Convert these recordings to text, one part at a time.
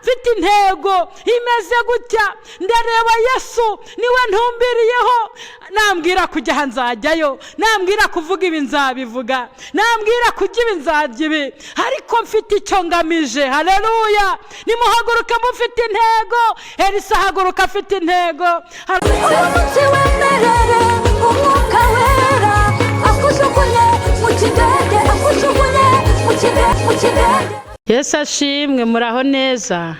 Mfite intego imeze gutya. Ndareba Yesu, niwe ntumbiriyeho. Nambwira kujya aha nzajyayo, nambwira kuvuga ibi nzabivuga, nambwira kurya ibi nzarya ibi, ariko mfite icyo ngamije. Hareruya! Nimuhaguruke mufite intego. Elisa ahaguruka afite intego. Uyu munsi wemerere Umwuka Wera akujugunye mu kidende, akujugunye mu kidende, mu kidende. Yesu ashimwe! Muraho neza?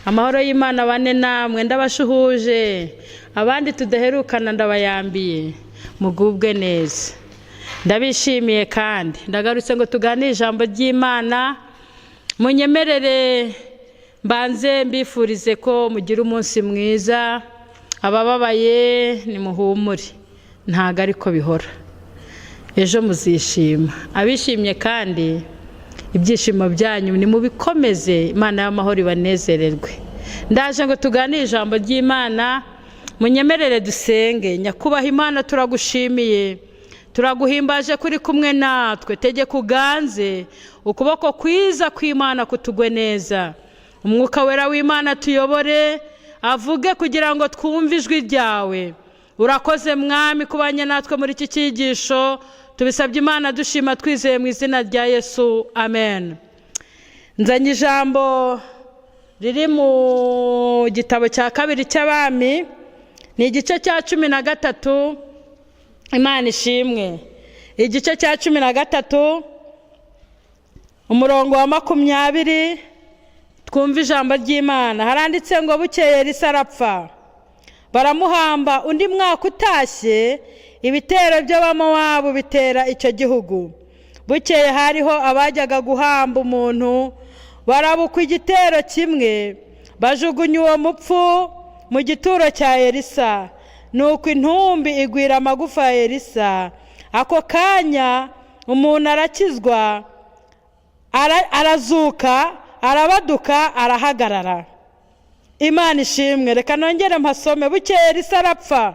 Amahoro y'Imana bane namwe. Ndabashuhuje, abandi tudaherukana ndabayambiye, mugubwe neza. Ndabishimiye kandi ndagarutse ngo tuganire ijambo ry'Imana. Munyemerere mbanze mbifurize ko mugira umunsi mwiza. Abababaye nimuhumure, ntago ariko bihora, ejo muzishima. Abishimye kandi ibyishimo byanyu nimubikomeze, Imana y'amahoro ibanezererwe. Ndaje ngo tuganire ijambo ry'Imana. Munyemerere dusenge. Nyakubaha Imana, turagushimiye, turaguhimbaje kuri kumwe natwe. Tegeka uganze, ukuboko kwiza kw'Imana kutugwe neza, Umwuka Wera w'Imana tuyobore, avuge kugira ngo twumve ijwi ryawe. Urakoze Mwami kubanye natwe muri iki cyigisho. Tubisabye Imana dushima, twizeye, mu izina rya Yesu, amen. Nzanye ijambo riri mu gitabo cya kabiri cy'Abami, ni igice cya 13. Imana ishimwe! Igice cya 13, umurongo wa 20, twumve ijambo ry'Imana. Haranditse ngo: "Bukeye Elisa arapfa, baramuhamba. Undi mwaka utashye, ibitero by'Abamowabu bitera icyo gihugu. Bukeye hariho abajyaga guhamba umuntu, barabukwa igitero kimwe, bajugunya uwo mupfu mu gituro cya Elisa. Nuko intumbi igwira amagufa ya Elisa. Ako kanya umuntu arakizwa, arazuka, arabaduka, arahagarara." Imana ishimwe! Reka nongere mpasome. "Bukeye Elisa arapfa,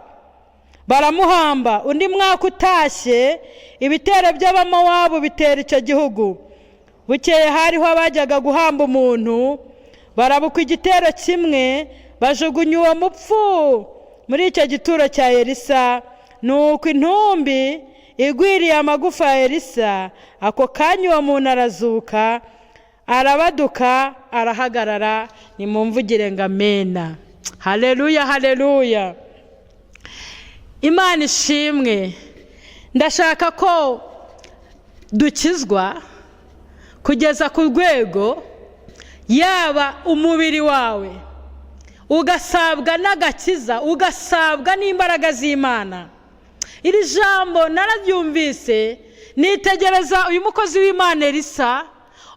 baramuhamba. Undi mwaka utashye, ibitero by'Abamowabu bitera icyo gihugu. Bukeye hariho abajyaga guhamba umuntu, barabukwa igitero kimwe, bajugunya uwo mupfu muri icyo gituro cya Elisa. Nuko intumbi igwiriye amagufa ya Elisa. Ako kanya uwo muntu arazuka, arabaduka, arahagarara." Nimumvugire ngo amena! Hareruya, hareruya! Imana ishimwe! Ndashaka ko dukizwa kugeza ku rwego yaba umubiri wawe ugasabwa n'agakiza, ugasabwa n'imbaraga z'Imana. Iri jambo nararyumvise, nitegereza uyu mukozi w'Imana Elisa,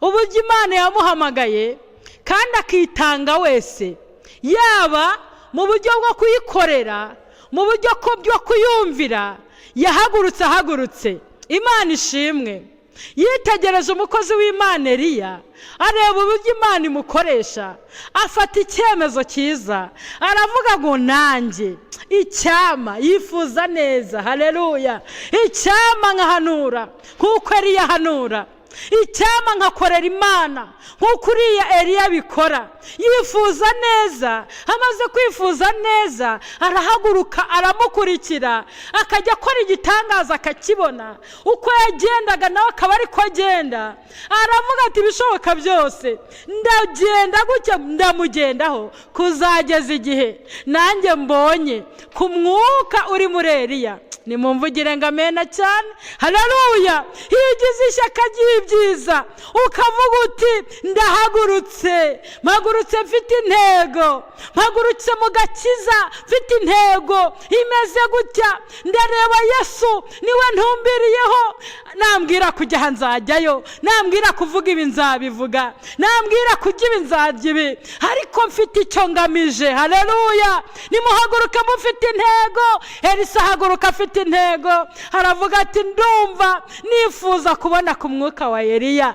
uburyo Imana yamuhamagaye kandi akitanga wese, yaba mu buryo bwo kuyikorera, mu buryo bwo kuyumvira. Yahagurutse, ahagurutse. Imana ishimwe! Yitegereza umukozi w'Imana Eliya, areba uburyo Imana imukoresha, afata icyemezo cyiza, aravuga ngo: "Nanjye icyama." Yifuza neza. Hareruya! "Icyama nkahanura nk'uko Eliya ahanura, icyama nkakorera Imana nk'uko uriya Eliya abikora." Yifuza neza. Amaze kwifuza neza, arahaguruka, aramukurikira, akajya akora igitangaza akakibona. Uko yagendaga nawe akaba ariko agenda. Aravuga ati: "Ibishoboka byose ndagenda gutya, ndamugendaho kuzageza igihe nanjye mbonye ku mwuka uri muri Eliya." Nimumvugire ngo amena cyane! Hararuya! Iyo ugize ishyaka ry'ibyiza, ukavuga uti: "Ndahagurutse, mpagurutse mfite intego, mpagurutse mu gakiza mfite intego imeze gutya. Ndareba Yesu, niwe ntumbiriyeho. Nambwira kujya aha nzajyayo, nambwira kuvuga ibi nzabivuga, nambwira kurya ibi nzarya ibi, ariko mfite icyo ngamije." Hareruya! Nimuhaguruke mufite intego. Elisa ahaguruka afite intego, aravuga ati: "Ndumva nifuza kubona ku mwuka wa Eliya."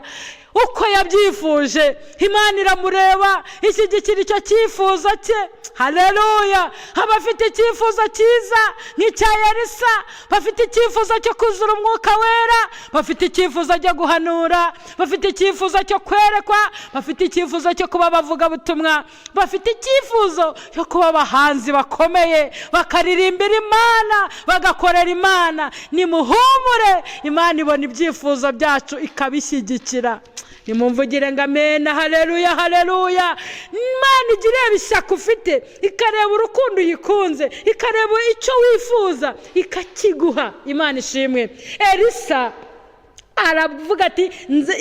Uko yabyifuje, Imana iramureba, ishyigikira icyo cyifuzo cye. Haleluya! Abafite icyifuzo cyiza nk'icya Elisa, bafite icyifuzo cyo kuzura Umwuka Wera, bafite icyifuzo cyo guhanura, bafite icyifuzo cyo kwerekwa, bafite icyifuzo cyo kuba abavugabutumwa, bafite icyifuzo cyo kuba abahanzi bakomeye, bakaririmbira Imana, bagakorera Imana, nimuhumure. Imana ibona ibyifuzo byacu ikabishyigikira. Nimumvugire ngo amena. Haleluya, haleluya! Imana ijya ireba ishyaka ufite, ikareba urukundo uyikunze, ikareba icyo wifuza, ikakiguha. Imana ishimwe. Elisa aravuga ati: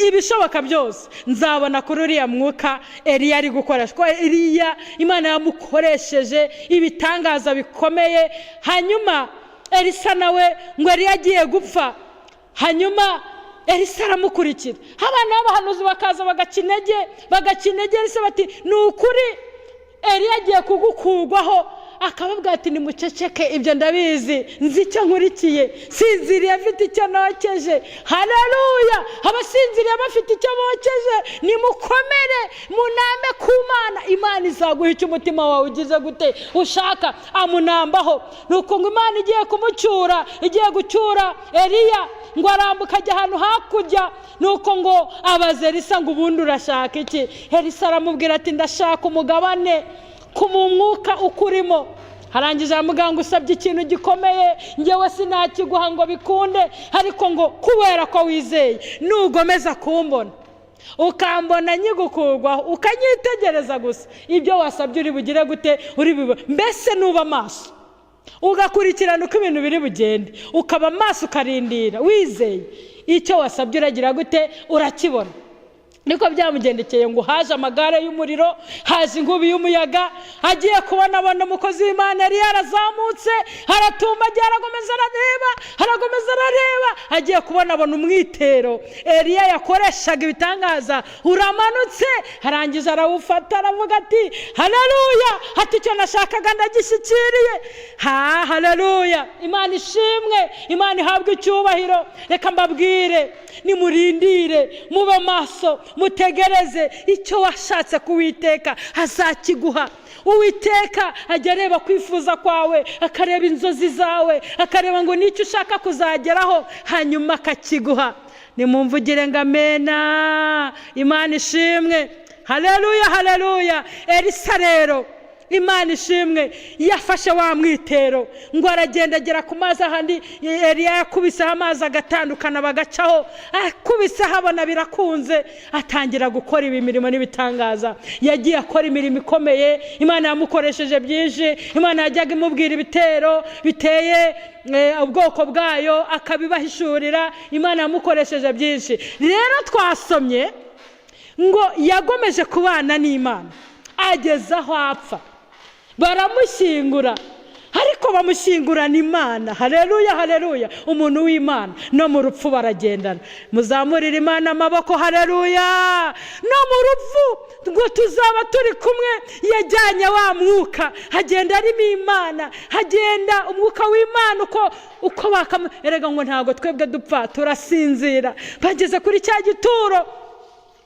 "Ibishoboka byose nzabona kuri uriya mwuka Eliya ari gukoresha," kuko Eliya Imana yamukoresheje ibitangaza bikomeye. Hanyuma Elisa nawe, ngo Eliya agiye gupfa, hanyuma Elisa aramukurikira. Abana b'abahanuzi bakaza bagaca intege, bagaca intege Elisa, bati: "Ni ukuri Eliya agiye kugukurwaho." Akababwira ati: "Nimuceceke, ibyo ndabizi, nzi icyo nkurikiye, sinziriye mfite icyo nokeje." Haleluya! Abasinziriye bafite icyo bokeje, nimukomere, munambe ku Mana. Imana izaguha icyo umutima wawe ugize gute? Ushaka. Amunambaho. Ni uko ngo Imana igiye kumucyura, igiye gucyura Eliya, ngo arambuka ajya ahantu hakurya. Ni uko ngo abaza Elisa ngo: "Ubundi urashaka iki?" Elisa aramubwira ati: "Ndashaka umugabane ku mu mwuka ukurimo." Arangije aramubwira ngo: "Usabye ikintu gikomeye, ngewe sinakiguha ngo bikunde, ariko ngo kubera ko wizeye, nugomeza kumbona, ukambona nyigukurwaho, ukanyitegereza gusa, ibyo wasabye uri bugire gute? Uri bubibone." Mbese nuba amaso, ugakurikirana uko ibintu biri bugende, ukaba amaso, ukarindira wizeye, icyo wasabye uragira gute? Urakibona. Niko byamugendekeye. Ngo haje amagare y'umuriro, haje inkubi y'umuyaga. Agiye kubona, abona umukozi w'Imana yari yarazamutse, aratumbagira, arakomeza arareba, arakomeza arareba. Agiye kubona, abona umwitero Eliya yakoreshaga ibitangaza uramanutse. Arangiza arawufata, aravuga ati: "Haleluya!" Ati: "Icyo nashakaga ndagishyikiriye." Ha, haleluya! Imana ishimwe, Imana ihabwe icyubahiro. Reka mbabwire: nimurindire, mube maso, mutegereze. Icyo washatse ku Uwiteka azakiguha. Uwiteka ajya areba kwifuza kwawe, akareba inzozi zawe, akareba ngo nicyo ushaka kuzageraho, hanyuma akakiguha. Nimumvugire ngo amena. Imana ishimwe. Haleluya, haleluya! Elisa rero, Imana ishimwe, yafashe wa mwitero, ngo aragenda agera ku mazi ahandi Eliya yakubiseho amazi agatandukana bagacaho. Akubiseho abona birakunze, atangira gukora ibi mirimo n'ibitangaza. Yagiye akora imirimo ikomeye, Imana yamukoresheje byinshi. Imana yajyaga imubwira ibitero biteye ubwoko bwayo, akabibahishurira. Imana yamukoresheje byinshi. Rero twasomye ngo yagomeje kubana n'Imana ageze aho apfa, baramushyingura, ariko bamushyingurana Imana. Hareruya, hareruya! Umuntu w'Imana no mu rupfu baragendana. Muzamurire Imana amaboko. Hareruya! No mu rupfu ngo tuzaba turi kumwe. Yajyanye wa mwuka, hagenda arimo Imana, hagenda umwuka w'Imana. Uko bakamu erega, ngo ntabwo twebwe dupfa, turasinzira. Bageze kuri cya gituro,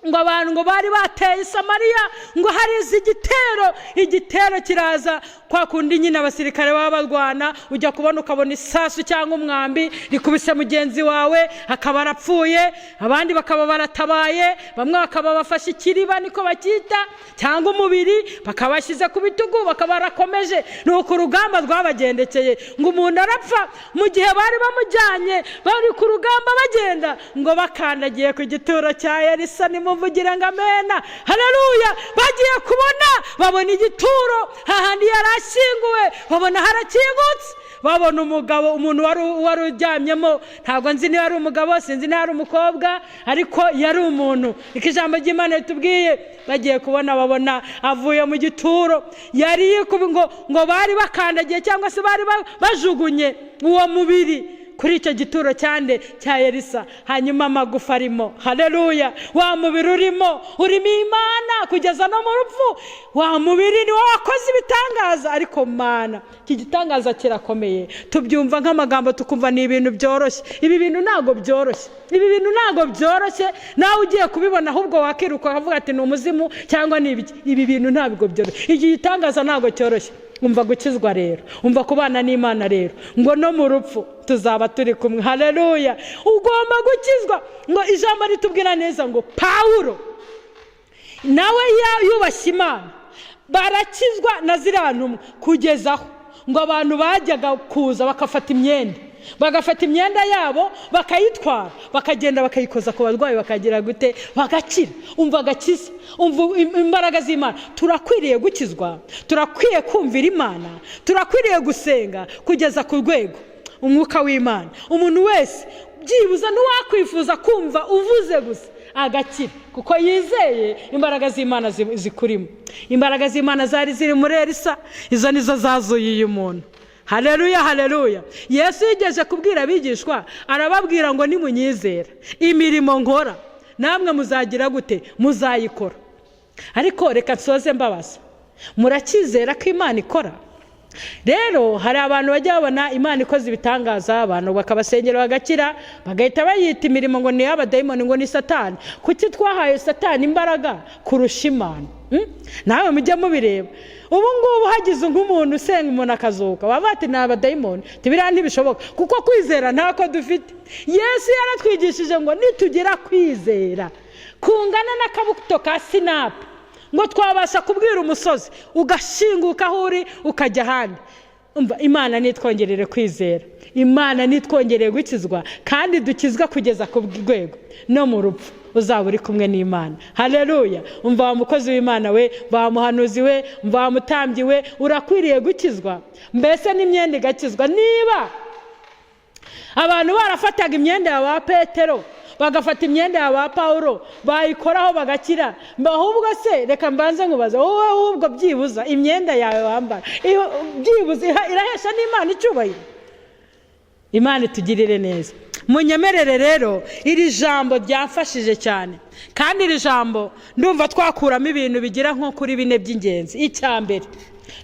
ngo abantu ngo bari bateye Samariya, ngo harize igitero. Igitero kiraza kwa kundi nyine abasirikare baba barwana, ujya kubona ukabona isasu cyangwa umwambi rikubise mugenzi wawe, akaba arapfuye, abandi bakaba baratabaye, bamwe bakaba bafashe ikiriba, niko bacyita, cyangwa umubiri, bakaba bashyize ku bitugu, bakaba barakomeje. Ni uko urugamba rwabagendekeye, ngo umuntu arapfa. Mu gihe bari bamujyanye, bari ku rugamba bagenda, ngo bakandagiye ku gituro cya Elisa, nimuvugire ngo amena. Haleluya! Bagiye kubona, babona igituro hahandi yari ashyinguwe, babona harakingutse, babona umugabo, umuntu wari uryamyemo. Ntabwo nzi niba ari umugabo, sinzi niba ari umukobwa, ariko yari umuntu, niko ijambo ry'Imana ritubwiye. Bagiye kubona, babona avuye mu gituro. Yari yikubi, ngo bari bakandagiye cyangwa se bari bajugunye uwo mubiri. Kuri icyo gituro cyande cya Elisa, hanyuma amagufa arimo. Hareruya! Wa mubiri urimo Imana kugeza no mu rupfu. Wa mubiri ni wo wakoze ibitangaza. Ariko Mana, iki gitangaza kirakomeye. Tubyumva nk'amagambo, tukumva ni ibintu byoroshye. Ibi bintu ntabwo byoroshye, ibi bintu ntabwo byoroshye. Nawe ugiye kubibona ahubwo wakiruka ukavuga ati ni umuzimu cyangwa ni ibiki. Ibi bintu ntabwo byoroshye, iki gitangaza ntabwo cyoroshye. Umva gukizwa rero, umva kubana n'Imana rero, ngo no mu rupfu tuzaba turi kumwe. Hareruya! Ugomba gukizwa. Ngo ijambo ritubwira neza ngo Pawulo nawe yubashye Imana, barakizwa na ziriya ntumwa, kugeza aho ngo abantu bajyaga kuza bagafata imyenda, bagafata imyenda yabo bakayitwara, bakagenda bakayikoza ku barwayi, bakagira gute? Bagakira. Umva agakiza, umva imbaraga z'Imana. Turakwiriye gukizwa, turakwiye kumvira Imana, turakwiriye gusenga kugeza ku rwego umwuka w'Imana, umuntu wese byibuza n'uwakwifuza kumva uvuze gusa agakira, kuko yizeye imbaraga z'Imana zikurimo. Imbaraga z'Imana zari ziri muri Elisa, izo nizo zazuye uyu muntu. Hareruya, hareruya! Yesu yigeze kubwira abigishwa, arababwira ngo nimunyizera, imirimo nkora namwe muzagira gute? Muzayikora. Ariko reka nsoze mbabaza: murakizera ko Imana ikora? Rero hari abantu bajya babona Imana ikoze ibitangaza, abantu bakabasengera bagakira, bagahita bayita imirimo ngo ni iy'abadayimoni, ngo ni Satani. Kuki twahaye Satani imbaraga kurusha Imana? Nawe mujye mubireba. Ubu ngubu hagize nk'umuntu usenga umuntu akazuka, waba ati ni abadayimoni, biriya ntibishoboka, kuko kwizera ntako dufite. Yesu yaratwigishije ngo nitugira kwizera kungana n'akabuto ka sinapi, ngo twabasha kubwira umusozi ugashinguka aho uri ukajya ahandi. Umva, Imana nitwongerere kwizera, Imana nitwongerere gukizwa, kandi dukizwa kugeza ku rwego no mu rupfu uzaba uri kumwe n'Imana. Hareruya! Umva wa mukozi w'Imana we, wa muhanuzi we, umva wa mutambyi we, urakwiriye gukizwa, mbese n'imyenda igakizwa. Niba abantu barafataga imyenda ya ba Petero, bagafata imyenda ya ba Pawulo, bayikoraho bagakira, ahubwo se reka mbanze nkubaze wowe, ahubwo byibuza imyenda yawe wambara byibuze irahesha n'Imana icyubahiro? Imana itugirire neza. Munyemerere rero, iri jambo ryamfashije cyane, kandi iri jambo ndumva twakuramo ibintu bigira nko kuri bine by'ingenzi. Icya mbere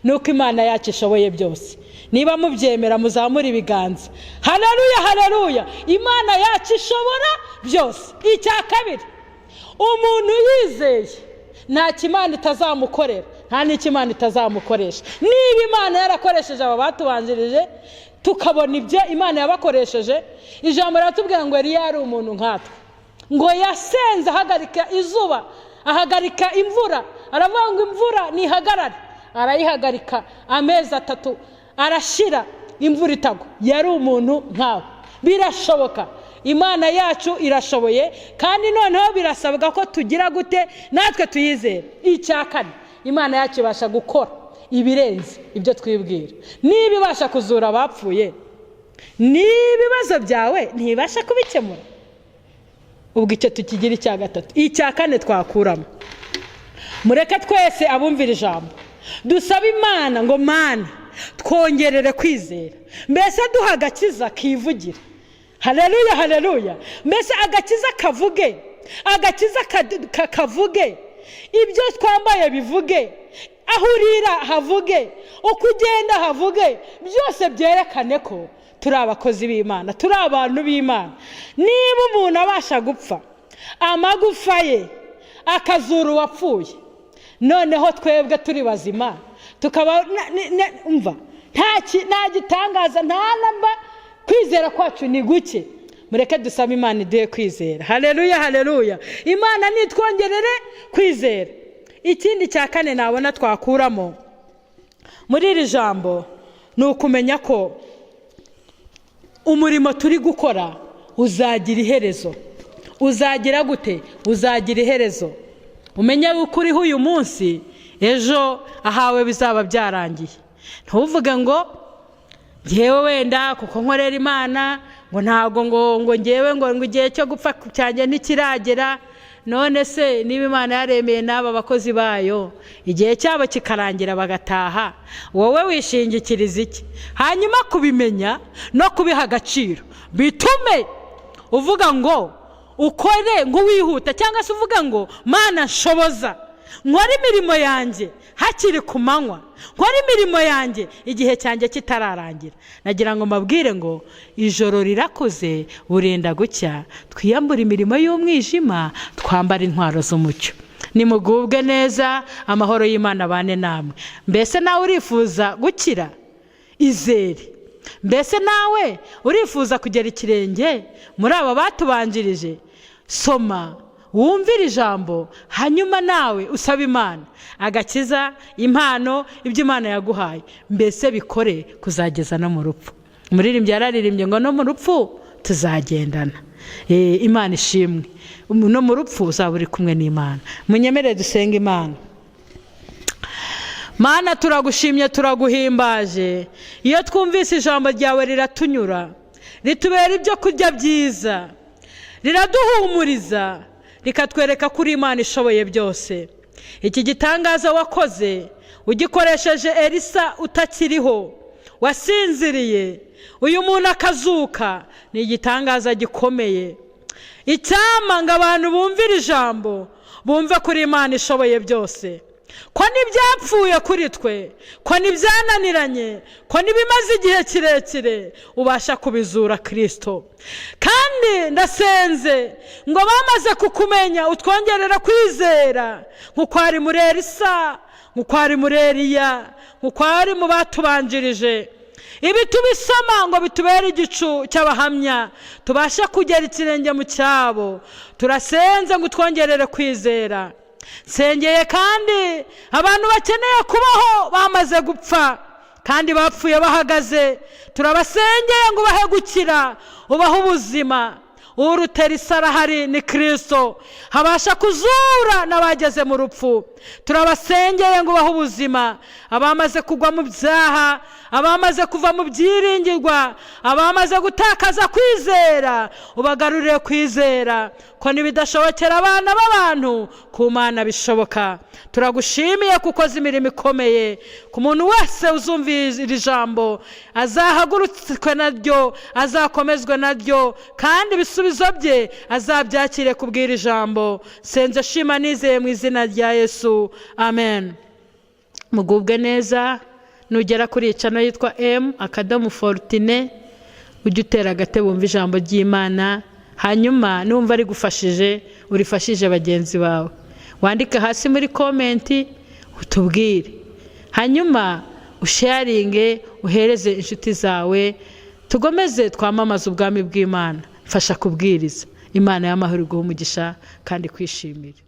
ni uko Imana yacu ishoboye byose. Niba mubyemera muzamure ibiganza. Hararuya, hararuya! Imana yacu ishobora byose. Icya kabiri, umuntu yizeye nta Imana itazamukorera, nta n'icyo Imana itazamukoresha. Niba Imana yarakoresheje aba batubanjirije, tukabona ibyo Imana yabakoresheje, ijambo riratubwira ngo yari yari umuntu nkatwe, ngo yasenze ahagarika izuba, ahagarika imvura, aravuga ngo imvura ntihagarare, arayihagarika, amezi 3 arashira imvura itagwa. Yari umuntu nkawe. Birashoboka, Imana yacu irashoboye, kandi noneho birasabwa ko tugira gute? Natwe tuyizere. Icya kane, Imana yacu ibasha gukora ibirenze ibyo twibwira. Niba ibasha kuzura abapfuye, n'ibibazo byawe ntibasha kubikemura? Ubwo icyo tukigira icya gatatu. Icya kane twakuramo, mureke twese abumvira ijambo dusabe Imana ngo Mana twongerere kwizera, mbese duha agakiza kivugira. Hareruya, hareruya! Mbese agakiza kavuge, agakiza kavuge, ibyo twambaye bivuge, aho urira havuge, uko ugenda havuge, byose byerekane ko turi abakozi b'Imana, turi abantu b'Imana. Niba umuntu abasha gupfa amagufa ye akazura uwapfuye, noneho twebwe turi bazima tukaba umva nta gitangaza, nta namba. Kwizera kwacu ni guke. Mureke dusabe Imana iduhe kwizera. Hareruya, hareruya! Imana nitwongerere kwizera. Ikindi cya kane nabona twakuramo muri iri jambo ni ukumenya ko umurimo turi gukora uzagira iherezo. Uzagira gute? Uzagira iherezo. Umenye yuko uriho uyu munsi, ejo ahawe bizaba byarangiye. Ntuvuge ngo ngewe wenda kuko nkorera Imana, ngo ntabwo ngo ngewe ngo igihe cyo gupfa cyanjye ntikiragera. None se niba Imana yaremeye n'aba bakozi bayo, igihe cyabo kikarangira bagataha, wowe wishingikiriza iki? Hanyuma kubimenya no kubiha agaciro bitume uvuga ngo ukore nk'uwihuta, cyangwa se uvuga ngo: "Mana, nshoboza nkore imirimo yanjye hakiri ku manywa, nkore imirimo yanjye igihe cyanjye kitararangira." Nagira ngo mbabwire ngo ijoro rirakuze, burenda gucya. Twiyambure imirimo y'umwijima, twambare intwaro z'umucyo. Nimugubwe neza, amahoro y'Imana abane namwe. Mbese nawe urifuza gukira? Izere. Mbese nawe urifuza kugera ikirenge muri aba batubanjirije? Soma, wumvire ijambo, hanyuma nawe usaba Imana agakiza, impano, ibyo Imana yaguhaye, mbese bikore kuzageza no mu rupfu. Umuririmbyi yararirimbye ngo: "No mu rupfu tuzagendana." Imana ishimwe. No mu rupfu uzaba uri kumwe n'Imana. Munyemere dusenga Imana. Mana, turagushimye, turaguhimbaje. Iyo twumvise ijambo ryawe riratunyura, ritubera ibyo kurya byiza, riraduhumuriza, rikatwereka ko uri Imana ishoboye byose. Iki gitangaza wakoze ugikoresheje Elisa utakiriho, wasinziriye, uyu muntu akazuka, ni igitangaza gikomeye. Icyampa ngo abantu bumvire ijambo, bumve kuri Imana ishoboye byose, ko n'ibyapfuye kuri twe, ko n'ibyananiranye, ko n'ibimaze igihe kirekire, ubasha kubizura, Kirisito. Kandi ndasenze ngo bamaze kukumenya utwongerera kwizera, nk'uko ari muri Elisa, nk'uko ari muri Eliya, nk'uko ari mu batubanjirije. Ibi tubisoma ngo bitubere igicu cy'abahamya, tubashe kugera ikirenge mu cyabo. Turasenze ngo utwongerere kwizera. Nsengeye kandi abantu bakeneye kubaho bamaze gupfa kandi bapfuye bahagaze. Turabasengeye ngo ubahe gukira, ubahe ubuzima. Urutera isarahari ni Kirisito, habasha kuzura n'abageze mu rupfu. Turabasengeye ngo ubahe ubuzima, abamaze kugwa mu byaha, abamaze kuva mu byiringirwa, abamaze gutakaza kwizera, ubagarurire kwizera, ko ntibidashobokera abana b'abantu, ku Mana bishoboka. Turagushimiye kuko uzi imirimo ikomeye. Ku muntu wese uzumva iri jambo, azahagurutswe naryo, azakomezwe naryo, kandi ibisubizo bye azabyakire kubw'iri jambo. Senze, shima, nizeye mu izina rya Yesu, amen. Mugubwe neza. Nugera kuri iyi channel yitwa M akadomo Fortune, ujye utera agatebe wumva ijambo ry'Imana. Hanyuma numva rigufashije, urifashije bagenzi bawe. Wandike hasi muri comment utubwire, hanyuma usharinge, uhereze inshuti zawe, tugomeze twamamaze ubwami bw'Imana. Fasha kubwiriza. Imana y'amahoro iguhe umugisha kandi kwishimire.